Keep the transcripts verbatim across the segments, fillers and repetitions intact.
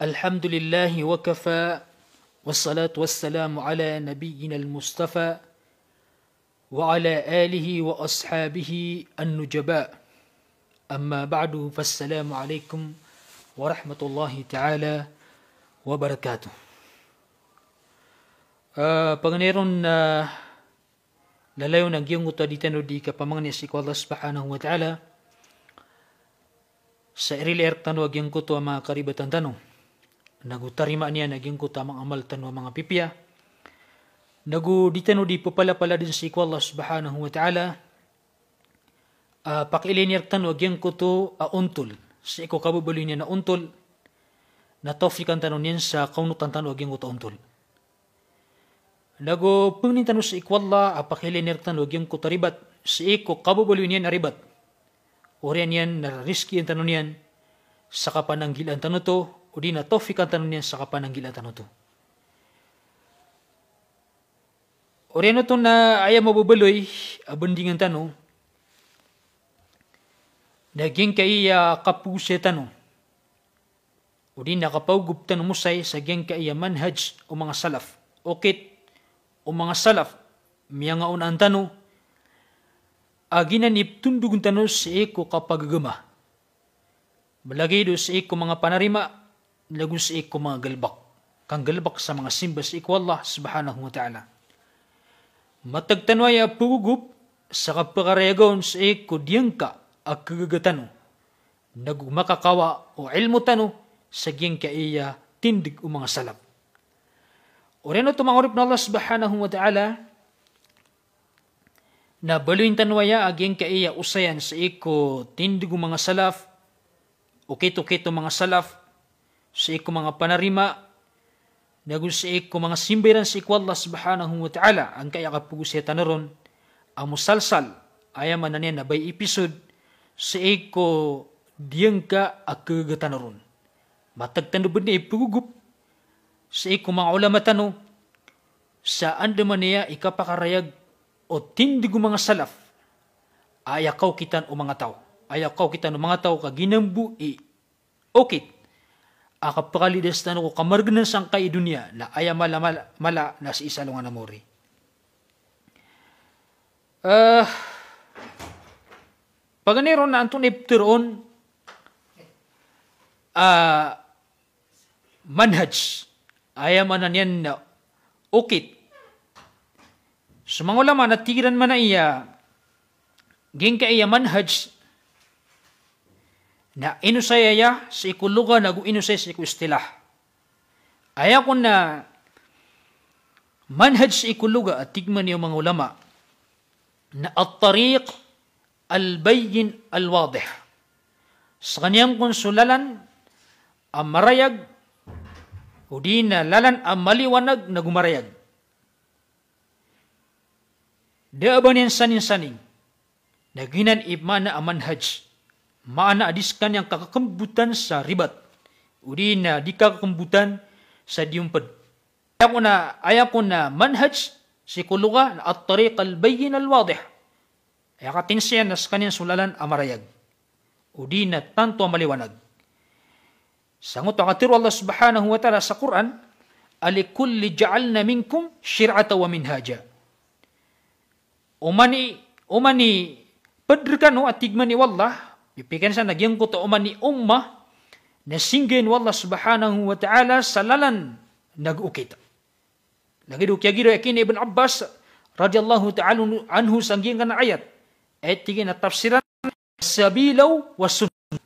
الحمد لله وكفى، والصلاة والسلام على نبينا المصطفى، وعلى آله وأصحابه النجباء. أما بعد، فالسلام عليكم ورحمة الله تعالى وبركاته. Ah, paganay ron na lalayon a giyangkoto a di tano di kapamangni sii ko Allah Subhanahu wa Ta'ala, sa irila i rektano a giyangkoto a manga karibatan tano, nago tarimaan iyan a giyangkoto a manga amal tano a manga pipiya, nago di tano di pepalapaladen sii ko Allah Subhanahu wa Ta'ala, ah, pakiilay niyan rektano a giyangkoto a ontol, sii ko kababaloy niyan a ontol, na tawfikan tano niyan sa kaonotan tano a giyangkoto a ontol. Nago pangnin tano sii ko Allah a pakiilay niyan rektano a giyangkoto a ribat, sii ko kababaloy niyan a ribat. Oriyan iyan na rizkian tano niyan sa kapananggilaan tano oto, odi na tawfikan tano niyan sa kapananggilaan tano oto. Oriyan oto na aya mababaloy a bandingan tano, na giyangkaya kapagosaya tano, odi na kapagogop tano mosay sa giyangkaya manhaj o manga salaf. Okit o manga salaf, miyangaonaan tano, a giyanan i petondogen tano sii ko kapagagama. Malagid o sii ko manga panarima, nago sii ko manga galebek. Kanggalebek sa manga simba sii ko Allah Subhanahu wa Ta'ala. Matag tano aya pagogop sa kapakarayag on sii ko diyangka a kagaga tano, nago makakawa o ilmo tano sa giyangkaya tindeg o manga salaf. Oriyan oto manga oripen o Allah Subhanahu wa Ta'ala, na baloyin tano aya a giyangkaya osayan sii ko tindeg o manga salaf, okit-okit o manga salaf, sii ko manga panarima, nago sii ko manga simba iran sii ko Allah Subhanahu wa Ta'ala, angkaya kapagosaya tano ron a mosalsal, aya maana niyan na by episode, sii ko diyangka a kagaga tano ron. Matag tano ben i pagogop sii ko manga olama tano, sa andamanaya i kapakarayag o tindeg o manga salaf, aya kaokitan o manga taw. Aya kaokitan o manga taw ka giyanan bo i okit a kapakalidas tano ko kamargenan sangkai doniya, na aya mala, mala, mala na sii sa alongan a maori. Eh, paganay ron na antonaa i petharoon a manhaj. Aya maana niyan na okit. So manga olama na tig iran manaya a giyangkaya manhaj na inosay aya sii ko lugha nago inosay sii ko istilah. Aya kon a manhaj sii ko lugha a tig man iyan o manga olama na at-tariq al-bayyin al-wadih. Sekaniyan kon so lalan a marayag, odi na lalan a maliwanag nago marayag. Da a ba niyan sanin-sanin. Na giyanan i maana a manhaj. Maana a di sekaniyan kakekembotan sa ribat, odi na di kakekembotan sa diyomped. Aya kon a, aya kon a manhaj sii ko lugha na at-tariq al-bayyin al-wadih. Aya katinsiyan na sekaniyan so lalan a marayag, odi na tanto a maliwanag. Sangkoto a katharo o Allah Subhanahu wa Ta'ala sa Qur'an, "Likulli ja'alna minkum shir'atan wa minhaja." Oman i, oman i ped rekano a tig man i o Allah, pipikiran sa na giyangkoto oman i ummah, na singgayan o Allah Subhanahu wa Ta'ala sa lalan nago okit. Lagid o kiyagiraw iyan ki Ibn Abbas radiyallahu ta'ala anhu sa giyangkanan a ayat. Ayat tig iyan a tafsiran, sabila was sunnah.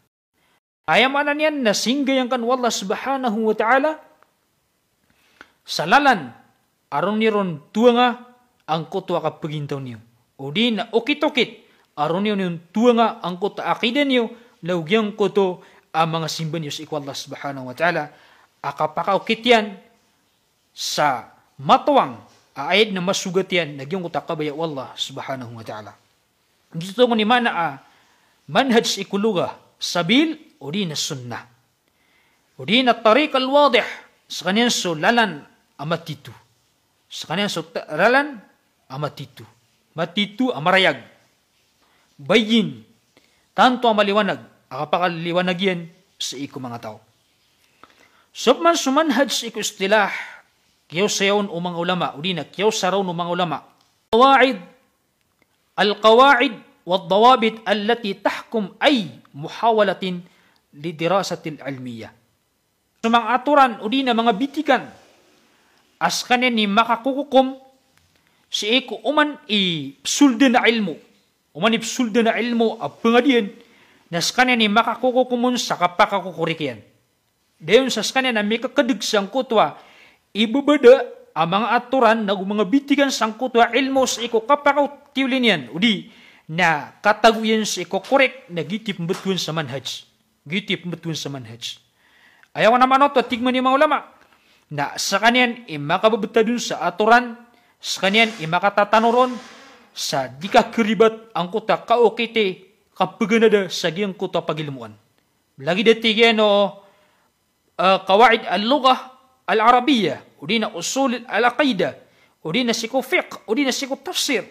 Aya maana niyan na singgayan kano o Allah Subhanahu wa Ta'ala sa lalan a roo niyo ron tuwanga angkoto a kapagintaw niyo. Odi na okit-okit a roo niyo ron tuwanga angkoto a aqida niyo, nago giyangkoto a manga simba niyo sii ko Allah Subhanahu wa Ta'ala. A kapakaokit iyan sa matawang a aya den a masogat iyan na giyangkoto a kabaya o Allah Subhanahu wa Ta'ala. Giyoto ron i maana a manhaj sii ko lugha, sabil, odi na sunnah. Odi na tariq al-wadih, sekaniyan so lalan a matito. Sekaniyan so ta-, lalan a matito. Matito a marayag. Bayyin, tanto a maliwanag a kapakaliwanag iyan sii ko manga taw. So pman so manhaj sii ko istilah, kiyaosaya on o manga ulama, odi na kiyasara on o manga ulama. Qawaid, al-qawaid wad dawabit allati tahkum ay muhawalatin li dirasatil ilmiyah. So manga atoran, odi na manga bitikan a skaniyan i makakokokom sii ko oman i psoldan a ilmo. Oman i psoldan a ilmo a pangadiyan, na skaniyan i makakokokom on sa kapakakokorik iyan. Dayon sa skaniyan na mikakadg sangkoto a ibabada a manga atoran nago manga bitikan sangkoto a ilmo sii ko kapakaotiyoli niyan, odi na katago iyan sii ko korek, na giyoto i pmbtowan sa manhaj. Giyoto i pmbtowan sa manhaj. Aya kon a maana oto a tig man iyan o manga ulama, na skaniyan i makababtad on sa atoran, skaniyan i makatatanor on sa di kakaribat angkoto a kaokit i kapaganada sa giyangkoto a pagilmoan. Lagid a tig iyan o, ah, qawaid al-lughah al-arabiyyah, odi na usul al-aqidah, odi na sii ko fiqh, odi na sii ko tafsir.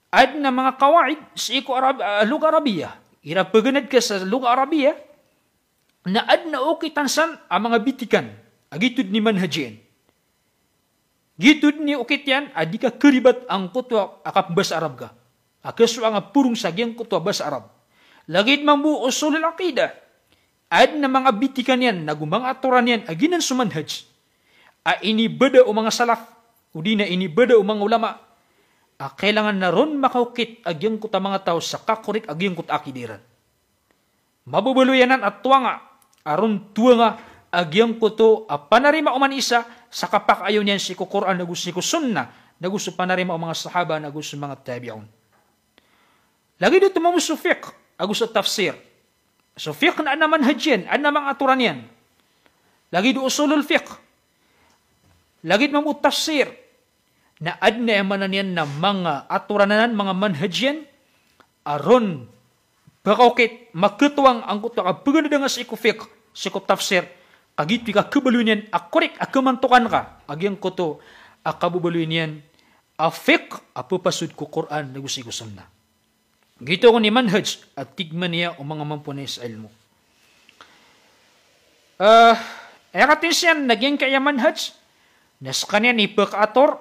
Adn a manga qawaid sii ko Arab-, ah, lughah Arabiyyah. Igira paganad ka sa lughah Arabiyyah, na adn a okitan san a manga bitikan a giyoto dn i manhaj iyan. Giyoto dn i okit iyan a di kakaribat angkoto a kapmbasa Arab ka, a kasoang a porong sa giyangkoto a basa Arab. Lagid mambo o usulul aqidah, adn a manga bitikan iyan nago manga atoran iyan a giyanan so manhaj a inibada o manga salaf, odi na inibada o manga ulama, a kailangan na ron makaokit a giyangkoto a manga taw sa kakorek a giyangkoto a aqidah iran. Mababaloy anan a toanga a ron toanga a giyangkoto a panarima o oman i isa sa kapakaayon iyan sii ko Qur'an nago sii ko sunnah nago so panarima o manga sahaba nago so manga tabi'un. Lagid oto mambo so fiqh ago so tafsir. So fiqh na adn a manhaj iyan, adn a manga atoran iyan. Lagid o usulul fiqh. Lagid mambo o tafsir. Na adn a aya maana niyan na manga atoran anan, manga manhaj iyan a ron pakaokit, makatoang angkoto a kapaganada nga sii ko fiqh, sii ko tafsir, ka giyoto i kakhabaloy niyan a korek a kamantokan ka a giyangkoto a kababaloy niyan a fiqh a pphasod ko Qur'an nago sii ko sunnah. Giyoto kon i manhaj a tig man iyan o manga mamponay sa ilmo. Eh, aya katinsiyan na giyangkaya manhaj na skaniyan i phakaator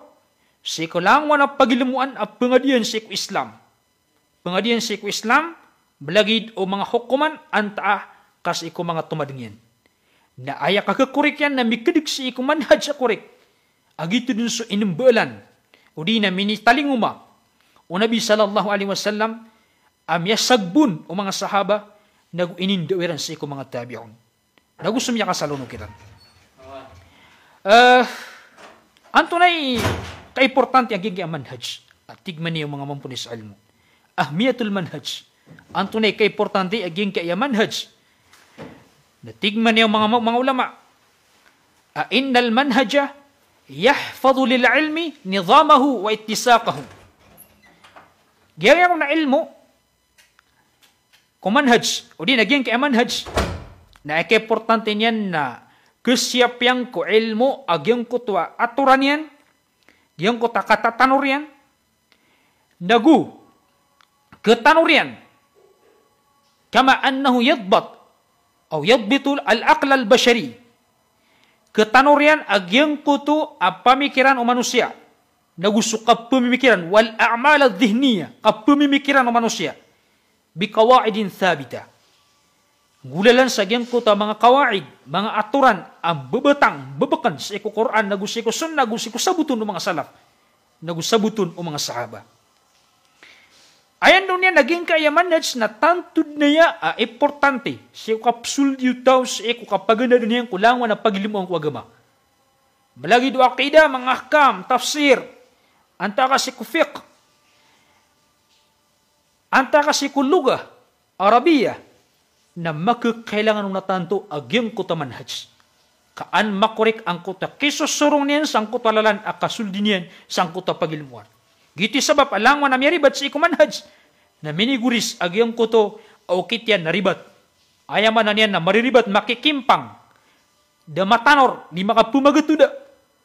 sii ko langowan a pagilmoan a pangadiyan sii ko Islam. Pangadiyan sii ko Islam, lagid o manga hokoman antaa ka sii ko manga tomadng iyan. Na aya kakakorek iyan na mikadg sii ko manhaj a korek. A giyoto dn so inimbaalan, odi na minitalingoma o Nabi sallallahu alaihi wasallam, a miyasagbon o manga sahaba, nago inindaw iran sii ko manga tabi'un. Nago so miyakasalonok iran. Eh, antonaa i kaimportante a giyangkaya manhaj? A tig man iyan o manga mamponay sa ilmo. Ahmiyatul manhaj. Antonaa i kaimportante a giyangkaya manhaj? Na tig man iyan o manga, manga ulama a innal manhaja yahfadhu lil ilmi nidhamahu wa ittisaqahu. Giyangkaya kon a ilmo ko manhaj, odi na giyangkaya manhaj, na aya kaimportante niyan na khasiyap iyan ko ilmo a giyangkoto a atoran iyan, giyangkoto a katatanor iyan, nago khatanor iyan, kama annahu yadbat aw yadbitul al-aql al-bashari. Khatanor iyan a giyangkoto a pamikiran o manosiya, nago so kapamimikiran, wal a'mal adh-dhihniyah, kapamimikiran o manosiya, bi qawaidin thabitah. Nggolalan sa giyangkoto a manga qawaid, manga atoran a mbebetang, mbebeken sii ko Qur'an, nago sii ko sunnah, nago sii ko sabot on o manga salaf, nago sabot on o manga sahaba. Aya ndao niyan a giyangkaya manhaj na tanto dn aya a importante sii ko kapsoldi o taw sii ko kapaganada niyan ko langowan a pagilmoan ko agama. Malagid o aqidah, manga ahkam, tafsir, antaa ka sii ko fiqh, antaa ka sii ko lughah Arabiyyah, na makakailangan on a tanto a giyangkoto a manhaj. Ka an makorek angkoto a kisosorong niyan sangkoto a lalan a kasoldi niyan sangkoto a pagilmoan. Giyoto i sabap a langowan a miyaribat sii ko manhaj na minigoris a giyangkoto a okit iyan na ribat. Aya maana niyan na mariribat, makikimpang. Da matanor, di makapemagatoda,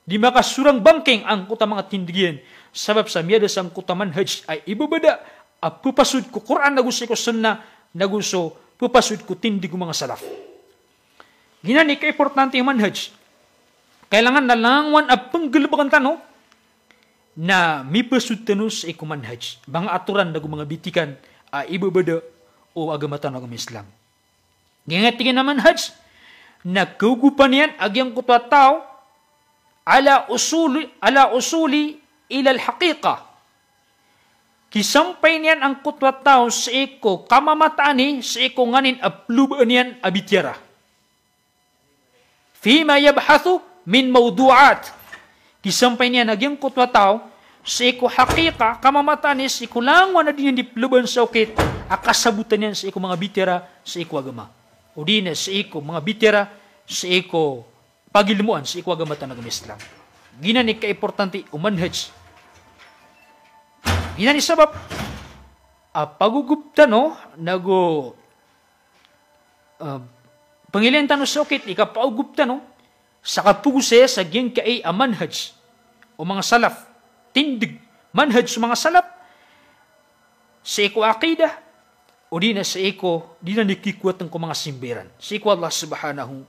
di makasorang bangking angkoto a manga tindg iyan. Sabap sa miyada sangkoto a manhaj a ibebeda a pepasod ko Qur'an nago sii ko sunnah, nago so pepasod ko tindg o manga salaf. Giyanan i kaimportante o manhaj. Kailangan na langowan a penggalebeken tano na mipesod tano sii ko manhaj. Manga atoran ago manga bitikan a ibebeda o agama tano a agama Islam. Giyangkai a tig iyan a manhaj na kaogopan iyan a giyangkoto a taw ala usuli, ala usuli ila al-haqiqah. Kisampay niyan angkoto a taw sii ko kamamataan i, sii ko nganin a pelobaan iyan a bitiyara. Fima yabhathu min mawdu'at. Kisampay niyan a giyangkoto a taw sii ko haqiqa, kamamataan i, sii ko langowan a di niyan di pelobaan sa okit a kasabotan iyan sii ko manga bitiyara sii ko agama, o di na sii ko manga bitiyara sii ko pagilmoan sii ko agama tano a agama Islam. Giyanan i kaimportante o manhaj. Giyanan i sabap a pagogop tano nago, ah, pengilayn tano sa okit i kapaogop tano sa kapegosaya sa giyangkai a manhaj o manga salaf. Tindeg, manhaj o manga salaf sii ko aqidah, o di na sii ko, di na di kikowaten ko manga simbiran sii ko Allah Subhanahu,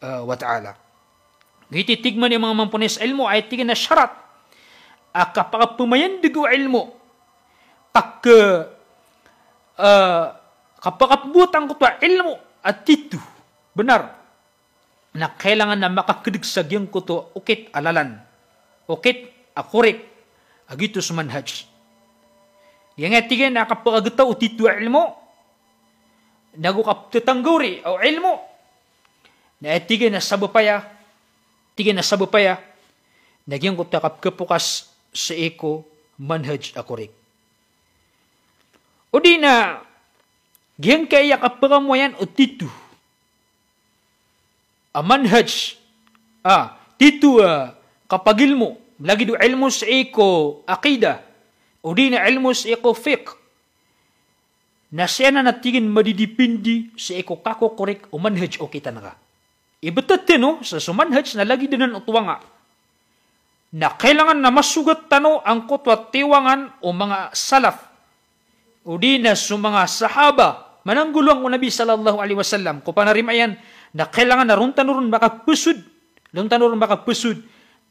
ah, wa Ta'ala. Giyoto i tig man o manga mamponay sa ilmo, aya tig iyan a sharat a kapakapemayandeg o ilmo, kake, ah, kapakapembowat angkoto a ilmo a tito, benar, na kailangan a makakedeg sa giyangkoto a okit a lalan, okit a korek, a giyoto so manhaj. Giyangkai a tig iyan a kapakagetaw o tito a ilmo, nago kaptetanggaori o ilmo, na aya tig iyan a sabap aya, tig iyan a sabap aya na giyangkoto a kapkapokas sii ko manhaj a korek. O di na giyangkai a kapakamoayan o tito a manhaj, ah, tito a kapagilmo, lagid o ilmo sii ko aqidah, o di na ilmo sii ko fiqh, na siyanan a tig iyan madidipindi sii ko kakokorek o manhaj o kitan ka. Ibetad tano sa so manhaj na lagid anan o towa nga. Na kailangan na masogat tano angkoto a tiwangan o manga salaf, o di na so manga sahaba, mananggolo angko Nabi sallallahu alaihi wasallam, ko panarima iyan, na kailangan na ron tano ron makapesod, ron tano ron makapesod,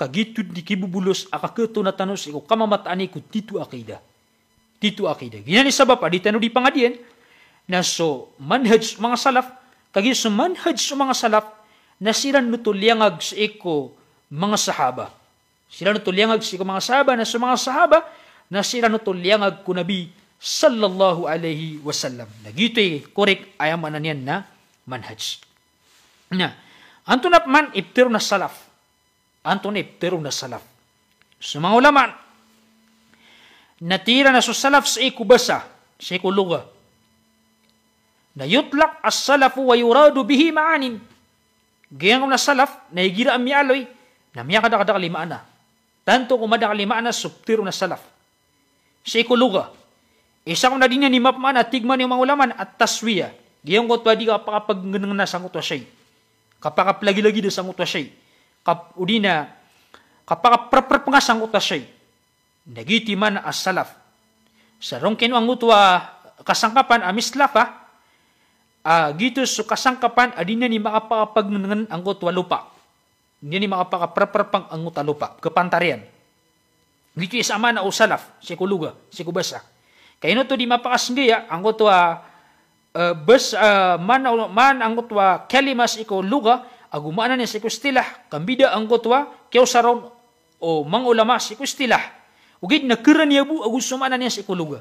ka giyoto di kibobolos a kaketona tano sii ko kamamataan i ko tito a aqidah. Tito a aqidah. Giyanan i sabap a di tano di pangadian na so manhaj o manga salaf, kagiya so manhaj o manga salaf na siran oto liyangag sii ko manga sahaba. Siran oto liyangag sii ko manga sahaba, na so manga sahaba na siran oto liyangag ko Nabi sallallahu alaihi wasallam. Na giyoto i korek a aya maana niyan na manhaj. Na antonaa pman i pitharo on a salaf? Antonaa i pitharo on a salaf? So manga ulama na tig iran a so salaf sii ko basa, sii ko lugha, na yutlaq as-salafu wa yuradu bihi ma'anin. Giyangkoto a salaf na igira a miyaaloy na miyakadakdakl i maana. Tanto ko madakl i maana so pitharo on a salaf sii ko lugha. Isa ko na di niyan di mapmaana, tig man o manga ulama, at-taswiya. Giyangkoto a di kapakapagngngna sangkoto a shay. Kapakaplagilagida sangkoto a shay. Kap-, o di na kapakaprprpnga sangkoto a shay. Na giyoto i maana a salaf. Sa rongken o angkoto a kasangkapan a mislafa, a giyoto so kasangkapan a di niyan di makapakapagngngn angkoto a lopa. Di niyan di makapakaprprpng angkoto a lopa, kepantariyan. Giyoto i isa a maana o salaf sii ko lugha, sii ko basa. Ka ino oto di mapakasnggaya angkoto a, eh, bas-, eh, maana o, maana angkoto a kalima sii ko lugha ago maana niyan sii ko istilah, ka mbida angkoto a kiyaosar on o manga ulama sii ko istilah. Ogaid na keraniya bo ago so maana niyan sii ko lugha.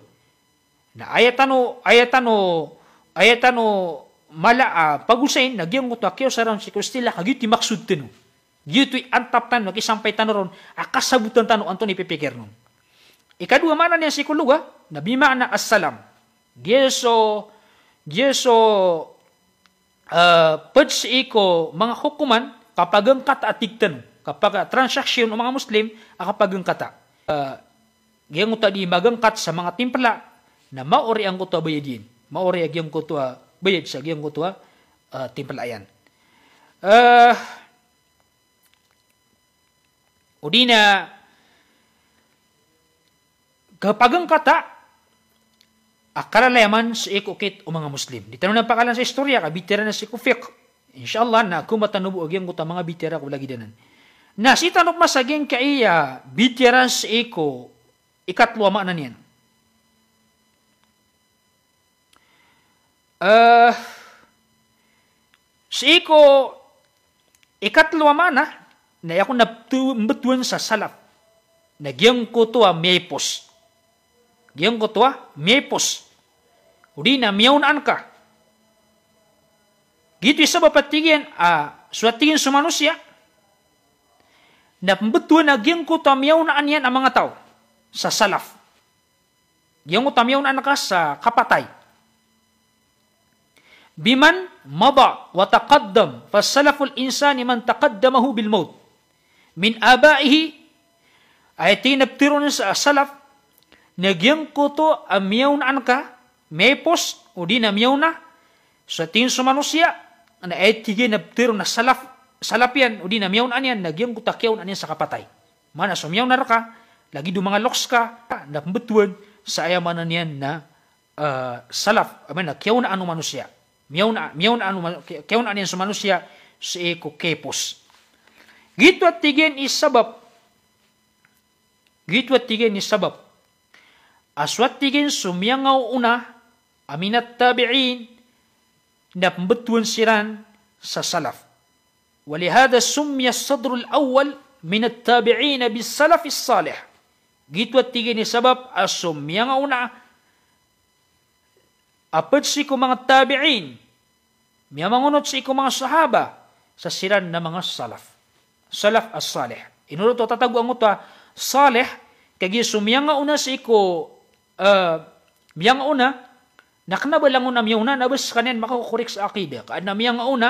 Na aya tano, aya tano, aya tano mala a pagosayn na giyangkoto a kiyaosar on sii ko istilah, ka giyoto i maksod tano. Giyoto i antap tano a kisampay tano ron a kasabotan tano antonaa i pipikirn on. Ikadowa maana niyan sii ko lugha na bimaana as-salam. Giya so, giya so, eh, ped sii ko manga hokoman, kapagangkata a tig tano, kapag-, transaction o manga Muslim a kapagangkata. Eh, giyangkoto a di magangkat sa manga timpla na maori angkoto a bayad iyan. Maori a giyangkoto a bayad sa giyangkoto a, eh, timpla iyan. Eh, o di na kapagangkata a kalalayaman sii ko okit o manga Muslim. Di tano na pakalan sa istorya, ka bitiyarai na sii ko fiqh. Insha Allah na koma tano bo a giyangkoto a manga bitiyara ko lagid anan. Na sii tano pman sa giyangkaya bitiyara sii ko ikatlo a maana niyan. Eh, sii ko ikatlo a maana, na aya kon a pto-, mbtowan sa salaf. Na giyangkoto a miyaipos. Giyangkoto a miyaipos. O di na miyaonaan ka. Giyoto i sabap a tig iyan, ah, so a tig iyan so manosiya, na pmbtowan a giyangkoto a miyaonaan iyan a manga taw sa salaf. Giyangkoto a miyaonaan ka sa kapatay. Biman mada wa taqaddam, fa salaful insani man taqaddamahu bil mawt min abaihi. Aya tig iyan a ptharoon sa salaf, na giyangkoto a miyaonaan ka, miyaipos, o di na miyaona, so tig iyan so manosiya, na aya tig iyan a ptharoon a salaf, salaf iyan, o di na miyaonaan iyan, na giyangkoto a kiyaonaan iyan sa kapatay. Maana so miyaona rka, lagid o manga loks ka, na pmbtowan sa aya maana niyan na, eh, salaf, a maana kiyaonaan o manosiya. Miyaona, miyaonaan o ma-, ki-, kiyaonaan iyan so manosiya, sii ko kiyaipos. Giyoto a tig iyan i sabap, giyoto a tig iyan i sabap a so a tig iyan so miyangaoona a minat tabi'in, na pmbtowan siran sa salaf. Wa lihadha summiya as-sadrul awwal minat tabi'ina bis salafis salih. Giyoto a tig iyan i sabap a so miyangaoona a pd sii ko manga tabi'in, miyamangonot sii ko manga sahaba, sa siran na manga salaf. Salaf as-salih. Ino oto a tatago angkoto a salih, kagiya so miyangaoona sii ko, eh, miyangaoona, na kna ba langon a miyaona, na ba skaniyan makakokorik sa aqida. Ka adn a miyangaoona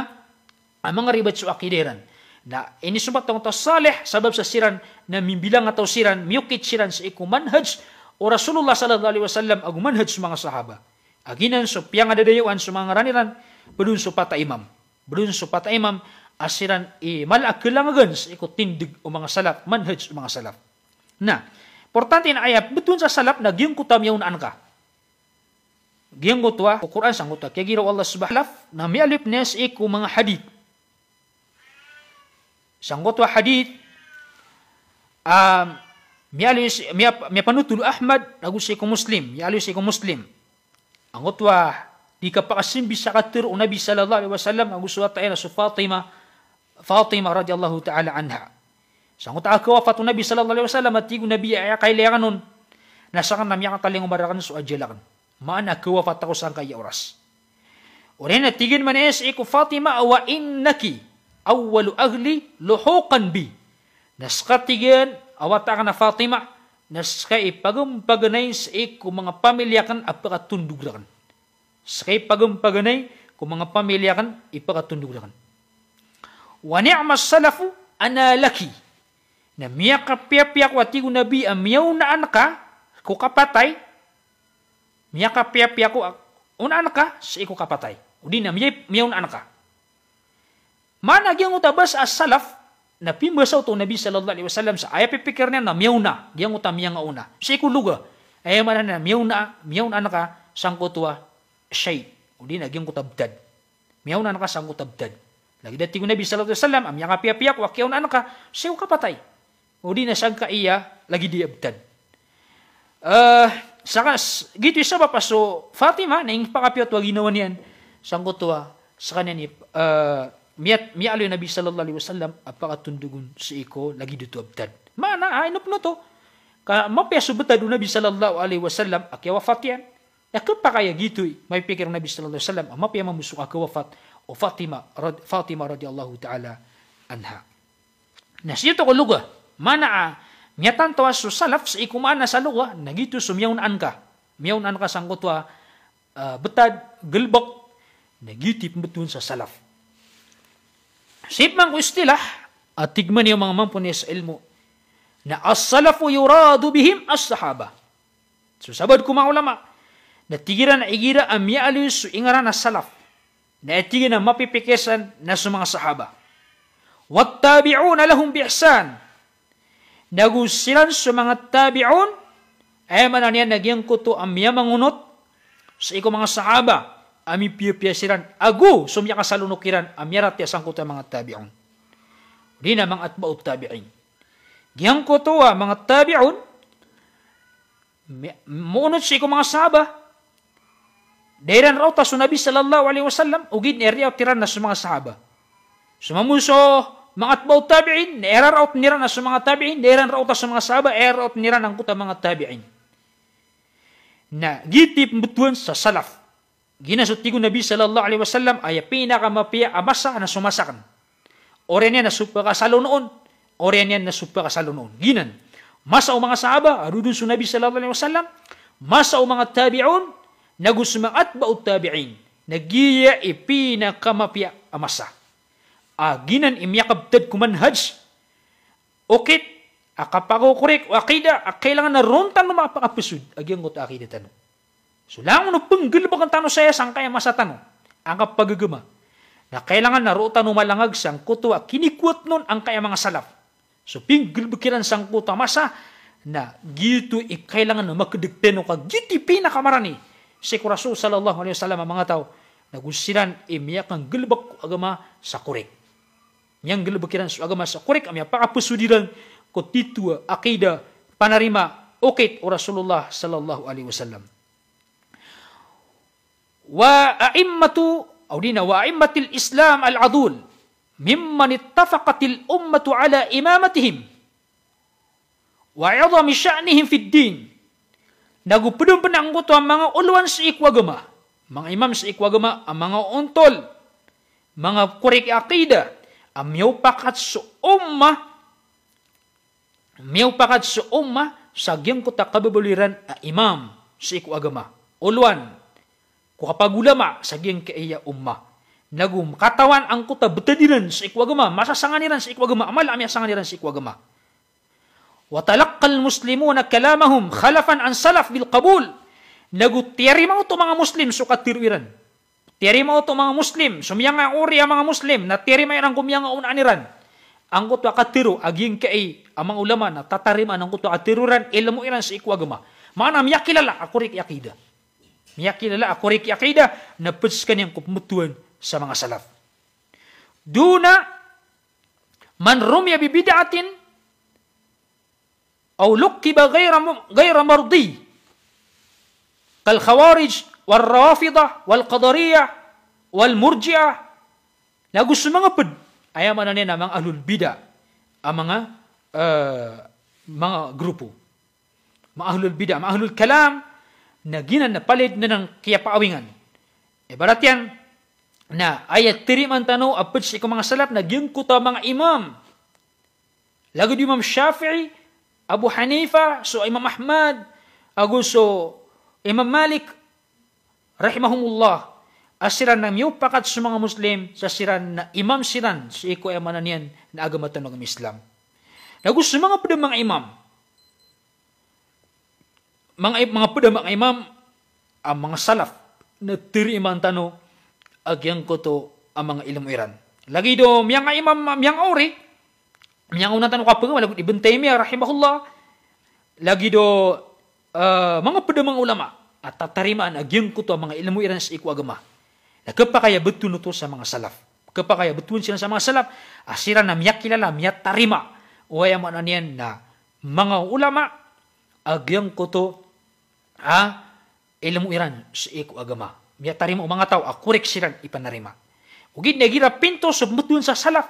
a manga ribat so aqida iran. Na inisompat angkoto a salih, sabap sa siran na mimbilangataw siran, miyokit siran sii ko manhaj o Rasulullah sallallahu alaihi wasallam ago manhaj so manga sahaba. A giyanan so piyangadadayawan so manga ngaran iran, pd on so pat a imam. Pd on so pat a imam a siran i mala a kalangagan sii ko tindg o manga salaf, manhaj o manga salaf. Na, importante na aya pmbtowan sa salaf na giyangkoto a miyaonaan ka. Giyangkoto a Qur'an sangkoto a kiyagira o Allah subhanahu wa ta'ala, na miyaaloy pn iyan sii ko manga hadith. Sangkoto a hadith, ah, miyaaloy si-, miya-, miyapanothol o Ahmad, ago sii ko Muslim, miyaaloy sii ko Muslim. Angkoto a di kapakasimbi sa katharo o Nabi sallallahu alaihi wasallam ago so wata iyan a so Fatima, Fatima radhiyallahu ta'ala anha. Sangkoto a kawafat o Nabi sallallahu alaihi wasallam a tig o Nabi a aya kailay akn on na sakn na miyakatalingoma rakn so ajal akn. Maana kawafat ako sangkaya oras. Oriyan a tig iyan man iyan sii ko Fatima, "Wa innaki awwalu ahli luhuqan bi." Na ska, tig iyan, a wata akn a Fatima, na ska i pagmpaganay sii ko manga pamilya akn a pakatondog rakn. Ska i pagmpaganay ko manga pamilya akn i pakatondog rakn. "Wa ni'mas salafu ana laki." Na miyakapiyapiya ako, a tig o Nabi, a miyaonaan ka ko kapatay, miyakapiyapiya ako a onaan ka sii ko kapatay. O di na miya-, miyaonaan ka. Maana giyangkoto a basa a salaf, na pimbasa oto o Nabi sallallahu alaihi wasallam sa aya pipikir iyan na miyaona, giyangkoto a miyangaona. Sii ko lugha, aya maana niyan na miyaona, miyaonaan ka sangkoto a shay. O di na giyangkoto a btad. Miyaonaan ka sangkoto a btad. Lagid a tig o Nabi sallallahu alaihi wasallam, a miyakapiyapiya ako a kiyaonaan ka sii ko kapatay. O di na sangkaya lagid i btad. Eh, saka s-, giyoto i sabap a so Fatima na ingpakapiya oto a ginawa niyan sangkoto a skaniyan i, eh, miyat-, miyaaloy o Nabi sallallahu alaihi wasallam a pakatondog on sii ko lagid oto a btad. Maana, ah, ino pn oto? Ka mapiya so btad o Nabi sallallahu alaihi wasallam a kiyawafat iyan. Na khapakay a giyoto i mapipikir o Nabi sallallahu alaihi wasallam a mapiya mambo so kakawafat o Fatima rad-, Fatima radhiyallahu ta'ala anha. Na sii oto ko lugha, maana a miyatanto a so salaf sii ko maana sa lugha, na giyoto so miyaonaan ka. Miyaonaan ka sangkoto a, ah, btad, galbk, na giyoto i pmbtowan sa salaf. Sii pman ko istilah, a tig man iyan o manga mambo niyan sa ilmo, na as-salafu yuradu bihim as-sahaba. So sabaad ko manga ulama, na tig iran a igira a miyaaloy so ingaran a salaf, na aya tig iyan a mapipikir san na so manga sahaba. Wat tabi'una lahum bi ihsan. Nago siran so manga tabi'un, aya maana niyan na giyangkoto a miyamangonot sii ko manga sahaba. a mipiyapiya siran, ago so miyakasalonok iran a miyaratiya sangkoto a manga tabi'un. Odi na manga atba'ut tabi'in. Giyangkoto a manga tabi'un, mi-, moonot sii ko manga sahaba, da iran raota so Nabi sallallahu alaihi wasallam, ogaid na iraot iran na so manga sahaba. So mambo so manga atba'ut tabi'in, na iraraot iran na so manga tabi'in, da iran raota so manga sahaba, iraraot iran angkoto a manga tabi'in. Na giyoto i pmbtowan sa salaf. Giyanan so tig o Nabi sallallahu alaihi wasallam, aya pinakamapiya a masa na so masa akn. Oriyan iyan na so pakasalonoon, oriyan iyan na so pakasalonoon. Giyanan. Masa o manga sahaba, a roo dn so Nabi sallallahu alaihi wasallam, masa o manga tabi'un, nago so manga atba'ut tabi'in. Na giya i pinakamapiya a masa. A giyanan i miyakabtad ko manhaj, okit, a kapakokorek o akida, a kailangan na ron tano mapakapasod a giyangkoto a akida tano. So langon o pnggalbkn tano saya sangkaya masa tano a kapagagama, na kailangan na roo tano malangag sangkoto a kinikowat on angkaya manga salaf. So pnggalbk iran sangkoto a masa, na giyoto i kailangan na makdg tano ka giyoto i pinakamarani sii ko Rasul sallallahu alaihi wasallam a manga taw, nago siran i miyakanggalbk ko agama sa korek. Miyanggalbk iran so agama sa korek a miyapakapasod iran ko tito a akida, panarima, okit o Rasulullah sallallahu alaihi wasallam. Wa a'immatu, aw di na, wa a'immatil Islam al-adul, mimman ittafaqatil ummatu ala imamatihim, wa 'idhami sha'nihim fid din. Nago pd on pn angkoto a manga olowan sii ko agama, manga imam sii ko agama, a manga ontol, manga korek i akida, a miyaopakat so ummah, miyaopakat so ummah sa giyangkoto a kababaloy iran a imam sii ko agama, olowan ko kapagolama sa giyangkaya ummah. Nago katawan angkoto a btad iran sii ko agama, masasangan iran sii ko agama, a mala a miyasangan iran sii ko agama. Wa talaqqal muslimuna kalamahum khalafan an salaf bil qabul. Nago tiyarima oto manga Muslim so katharo iran. Tiyarima oto manga Muslim, so miyangaori a manga Muslim, na tiyarima iran ko miyangaonaan iran angkoto a katharo a giyangkai a manga ulama, na tatarimaan angkoto a katharo iran, ilmo iran sii ko agama. Maana miyakilala a korek i akida. Miyakilala a korek i akida, na pd skaniyan ko pmbtowan sa manga salaf. Duna man rumiya bi bid'atin aw lukkiba ghayra mu-, ghayra mardi, kal Khawarij, wal Rawafidah, wal Qadariyah, wal Murji'ah. Nago so manga pd, aya maana niyan na manga ahlul bid'ah, a manga, eh, manga grupo. Manga ahlul bid'ah, manga ahlul kalam, na giyanan na palaya dn anan kiyapaawingan. Ibarat iyan, na aya tarimaan tano a pd sii ko manga salaf na giyangkoto a manga imam. Lagid o Imam Shafi'i, Abu Hanifa, so Imam Ahmad, ago so Imam Malik, rahimahumullah, a siran na miyaopakat so manga Muslim sa siran na imam siran sii ko, aya maana niyan na agama tano a agama Islam. Nago so manga pd a manga imam, manga, manga pd a manga imam a manga salaf, na tarimaan tano a giyangkoto a manga ilmo iran. Lagid o miyanga imam, miyangaori, miyangaona tano ko kapagama, lagid o Ibn Taymiyyah rahimahullah, lagid o, eh, manga pd a manga ulama a tatarimaan a giyangkoto a manga ilmo iran sii ko agama. Na khapakay a bthowan oto sa manga salaf. Khapakay a bthowan siran sa manga salaf a siran na miyakilala, miyatarima o, aya maana niyan na manga ulama a giyangkoto a ilmo iran sii ko agama. Miyatarima o manga taw a korek siran ipanarima. Ogaid na igira pinto so pmbthowan sa salaf,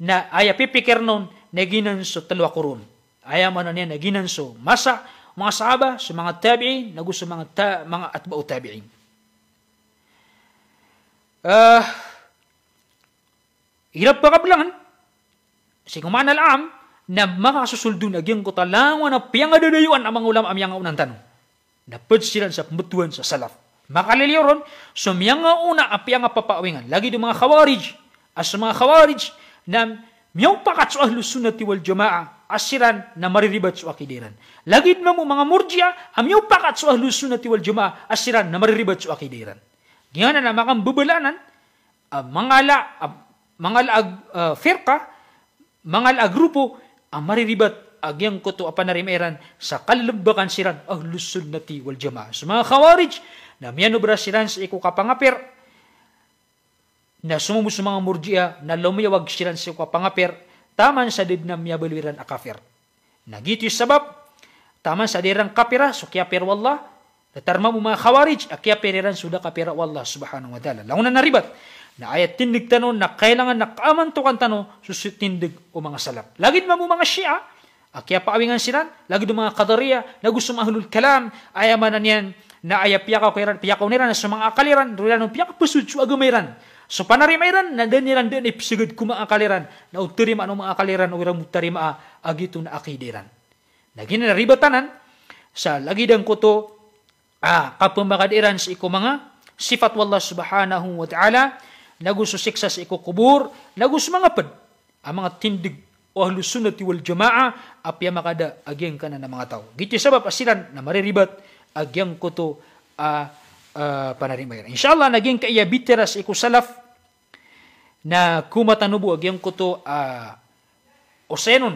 na aya pipikirn on na giyanan so tlo a koron. Aya maana niyan na giyanan so masa o manga sahaba, so manga tabi'in, nago so manga ta-, manga atba'u tabi'in. Eh, Igira pkablangan sii ko ma'na al-'am, na makasosold on a giyangkoto a langon a piyangadadayoan a manga ulama a miyangaona tano. Na pd siran sa pmbthowan sa salaf. Makaliliyo ron so miyangaona a piyangapapaawingan. Lagid o manga Khawarij, a so manga Khawarij na miyaopakat so Ahlus Sunnati wal Jama'ah a siran na mariribat so akida iran. Lagid mambo o manga Murji'ah a miyaopakat so Ahlus Sunnati wal Jama'ah a siran na mariribat so akida iran. Giyanan a makambabalaanan a mangala, a mangala a, ah, firqah, mangala a grupo a mariribat a giyangkoto a panarima iran sa kalembakan siran Ahlus Sunnati wal Jama'ah. So manga Khawarij Na miyanobra siran sii ko kapangapir, na somombo so manga Murji'ah, na lomiyawag siran sii ko kapangapir, taman sa da dn a miyabaloy iran a kafir. Na giyoto i sabap, taman sa da iran kapira so kiyapira o Allah, datar mambo manga Khawarij a kiyapira iran so da kapira o Allah subhanahu wa ta'ala. Langon anan a ribat. Na aya tindg tano na kailangan na kaamantokan tano so, so tindg o manga salaf. Lagid mambo manga Shia a kiyapaawingan siran, lagid o manga Qadariyah, lagid so manga ahlul kalam, aya maana niyan na aya piyakaw iran, piyakaw iran na so manga akal iran, roo iran o piyakapasod so agama iran. So panarima iran na da niran dn ipsagad ko manga akal iran, na o tarimaan o manga akal iran o iran bo tarimaa a giyoto na akida iran. Na giyanan a ribat anan sa lagid angkoto a kapmagad iran sii ko manga sifat o Allah subhanahu wa ta'ala, nago so siksa sii ko kobor, nago so manga pd a manga tindg o Ahlus Sunnati wal Jamaah a piyamakada a giyangkanan a manga taw. Giyoto i sabap a siran na mariribat a giyangkoto a, a, panarima iran. Insha Allah, na giyangkaya bitiyara sii ko salaf, na komatanobo a giyangkoto a osayan on